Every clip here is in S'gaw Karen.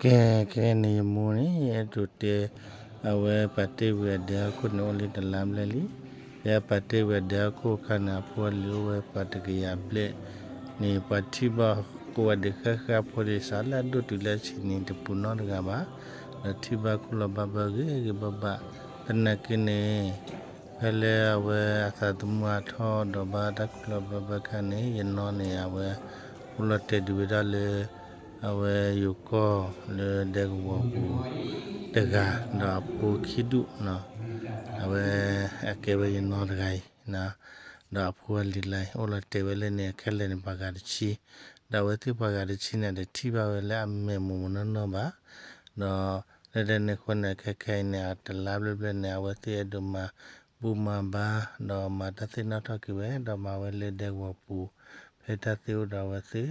ကဲ, ခဲအံၤန့ၣ် ယမိၢ်န့ၣ် ယအဲၣ်ဒိးတဲ အဝဲပာ်တ့ၢ်ဝံၤအဒဲဟီၣ်ခိၣ်န့ၣ် အိၣ်လံတလါဘျဲၣ်လံ. ယပာ်တ့ၢ်ဝံၤအဒဲဟီၣ်ခိၣ်အခါန့ၣ် အဖိအလံၤအိၣ်ဝဲပှၤတကယၤဘျဲၣ်န့ၣ် ပှၤထံၣ်ဘၣ်ကိးဂၤဒဲးဃၣ်ဃၣ် ဖိလံၤစးလၢအဒိၣ်တုၤလၢအဆံးန့ၣ် တပူၤနီတဂၤဘၣ်, ဒီးထံၣ်ဘၣ်ခိၣ်လီၤဘၣ်ဘၢဂ့ၤဂ့ၤဘၣ်ဘၣ်. သနာ်က့န့ၣ် ဖဲလၢအဝဲအသးသမူအါထီၣ်ဒီးဘၣ်တၢ်ခိၣ်လီၤဘၣ်ဘၢခါန့ၣ် ယနီၢ်န့ၣ် အဝဲအိၣ်လီၤတဲာ်ဒုးဝဲဒၣ်လၢ အဝဲယိၤကီၢ်လၢဒဲကဝီၤပူၤတဂၤ ဒီးအဖိခံဒူၣ်နီၤ, အဝဲအကဲဝဲယနီၢ်တဂၤအံၤ ဒီးအဖိအလံၤလၢ အိၣ်လီၤတဲာ်ဝဲလၢန့ၣ် အခဲလၢာ်န့ၣ် ပှၤဂၤတဆံ, ဒီးအဝဲသ့ၣ်ပှၤဂၤတဆံန့ၣ် တထံၣ်ဘၣ်ဝဲလၢအမဲာ်မူးမူးနီၢ်နီၢ်ဘၣ်, ဒီးလၢဒ်န့ၣ်အဃိန့ၣ် ခဲခဲအံၤန့ၣ် အတလါဘျဲၣ်ဘျဲၣ်န့ၣ် အဝဲသ့ၣ်အဲၣ်ဒိးမၤဘူၣ်မၤဘါ ဒီးမၤတၢ်သ့ၣ်နီၣ်ထီၣ်က့ၤဝဲ ဒီးမၤဝဲလၢဒဲကဝီၤပူၤ ဖဲတၢ်သ့အိၣ်ဒီးအဝဲသ့ၣ်,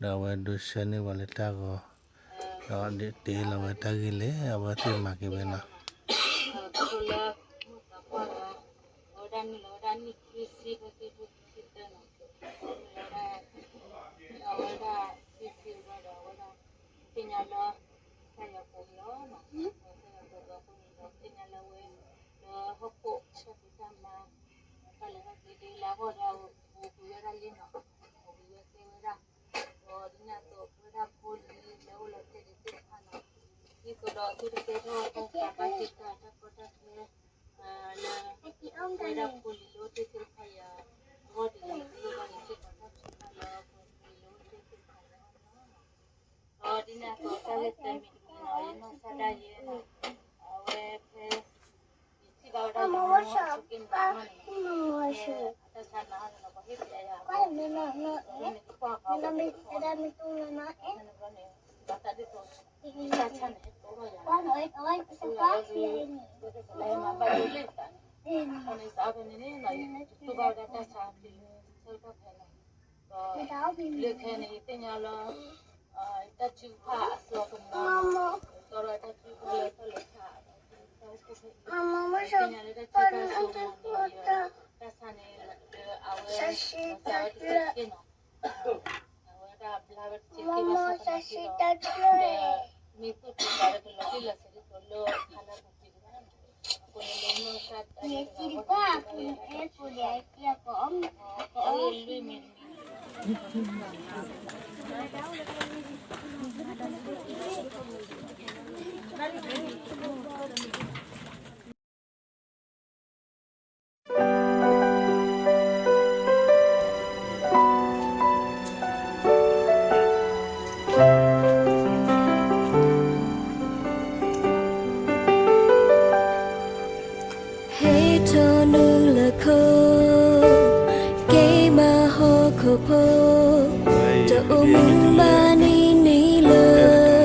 ဒီးအဝဲဒိးဆှၢန့ၢ်ဝဲလၢတၢ်ဂီၤ ဒီးတဲလီၤဝဲတၢ်ဂ့ၢ်လၢအဝဲသ့ၣ်မၤက့ၤဝဲနီၤ. အဝဲဒၣ်နုာ်လီၤဝဲဒၣ်နံၣ်ခံဆံ ဖဲခံထိခံဆံသၢနီၤ, အဝဲဒၣ်ခံဆံဝဲဒီး အဝဲဒၣ် သ့ၣ်ညါလၢ ကစၢ်ယွၤကိးလီၤ, ကစၢ်ယွၤကိးလီၤအဃိန့ၣ်ဒီး သ့ၣ်ညါလၢအဝဲ လၢဟီၣ်ခိၣ်တၢ်ဖံးတၢ်မၤ တၢ်လဲၤတၢ်က့ၤဒ်လၢအဂီၢ်ဒီး အိၣ်ဘှံးဝဲဒၣ်လံနီၤ, အိၣ်ဘှံးဝဲသ့ဝဲဒၣ်, ဒီးဒ်န့ၣ်အသိးအဝဲဒၣ်ဖိလံၤလၢအိၣ်လီၤတဲာ်ဒံးသ့ၣ်တဖၣ်နီၤ, ဒ်သိးဒီးသုတကဲထီၣ်တၢ်ဆါဘၣ်တံာ်တာ်တၢ်ကီတၢ်ခဲ လၢ အဝဲဒၣ်ဖိလံၤလၢအိၣ်တ့ၢ်သ့ၣ်တဖၣ်အံၤအဂီၢ်ဒ်န့ၣ် သုလိၣ်ဘၣ်န့ၣ်စ့ၢ်ကီးတၢ်ထုကဖၣ်လၢဖိလံၤလၢအိၣ်တ့ၢ်သ့ၣ်တဖၣ်အံၤအဂီၢ်န့ၣ်လီၤ. ဒီးဒ်န့ၣ်အသိးတၢ်ဂ့ၢ်တမံၤတမံၤနီၤ ယနီၢ်ကစၢ်ဒၣ်ယဲနီၤ, အဝဲဖဲ ယထံၣ်ဘၣ်ဝဲဒၣ်ယမိၢ်အဆိက့န့ၣ်အဂီၢ်န့ၣ် အတၢ်ဆါန့ၣ်အဂီၢ်န့ၣ် ပှၤဟ့ၣ်ပှၤယၤအဂီၢ်န့ၣ် အဝဲန့ၣ်ကကွၢ်ဃီဝဲန့ၣ် ဘၣ်သးဒ်သိး တၢ်ဆါန့ၣ်ဟဲကအိၣ်ထီၣ်ယၤ လၢမၤဘၣ်ဒိလၢသးန့ၣ် အဃိန့ၣ် စးဖဲန့ၣ်န့ၣ်နီၤ ယတူၢ်ဘၣ်ဝဲဒၣ်တၢ်ဆါဖဲလၢဆၢကတီၢ်ဖဲလီၤ. ဒီးလၢခဲန့ၣ် ယသ့ၣ်ညါလၢ တၢ်ထုကဖၣ်အစိကမီၤ ကတီၢ်ဒီးတၢ်ထုကဖၣ်လၢတၢ်လဲၤခး သ့ၣ်ညါလၢတၢ်ထုကဖၣ်အစိကမီၤန့ၣ် တၢ်ဆါန့ၣ်လၢအဝဲ ဘၣ်ဆၣ်ဝဲတစဲးက့နီၤ အဝဲဒၣ်ဘျါဝဲတစဲးက့ဘၣ်ဆၣ်သနာ်က့ဒီး မ့ၢ်သူၣ်တပၤဒီးကလီၤတံၢ်လီၤဆဲးဒ်သိးလၢခါလၢပူၤကွံာ်တဂၤ အဃိန့ၣ်လၢနီၢ်ကစၢ်ဒၣ်ယဲတဂၤ လွံၢ်မံၤတမံၤ ဟဲထီၣ်နုာ်လၢခိ, က့ၤမၤဟီၣ်ခိၣ်ဖိ, တအိၣ်မူဘၣ်နံၤနံၤလၢ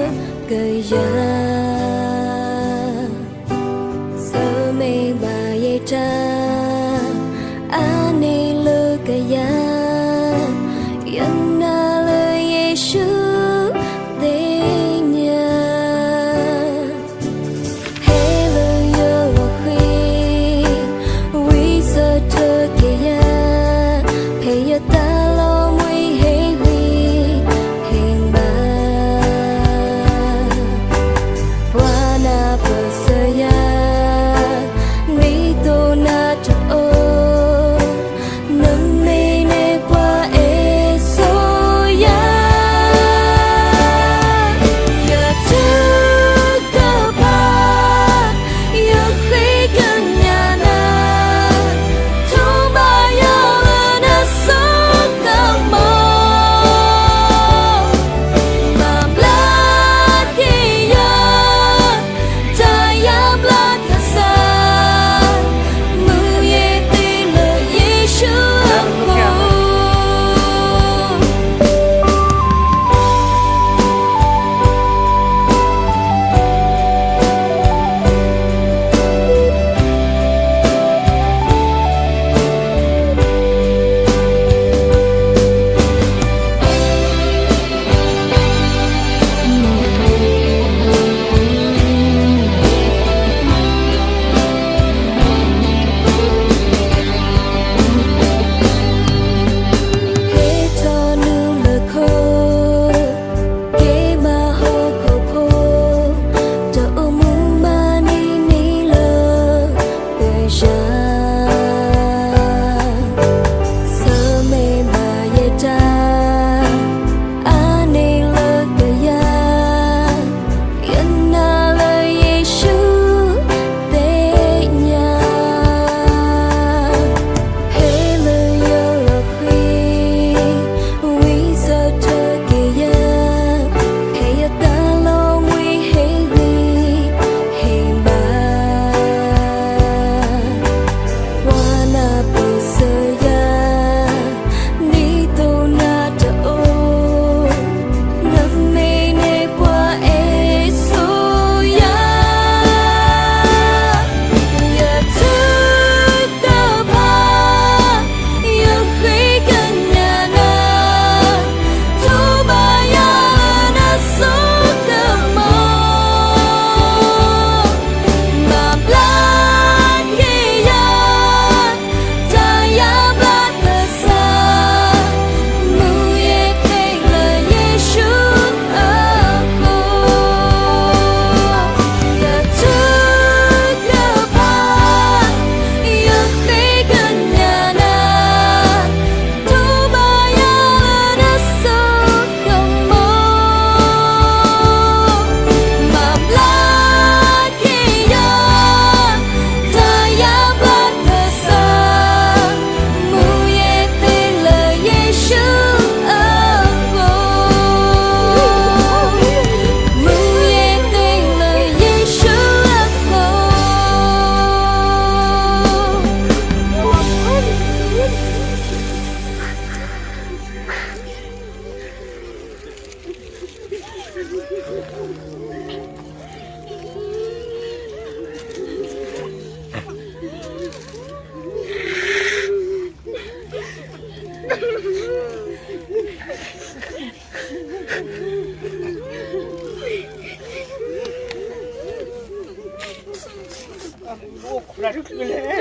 အိၣ်ခိးတၢ်တချုးလဲၣ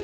်.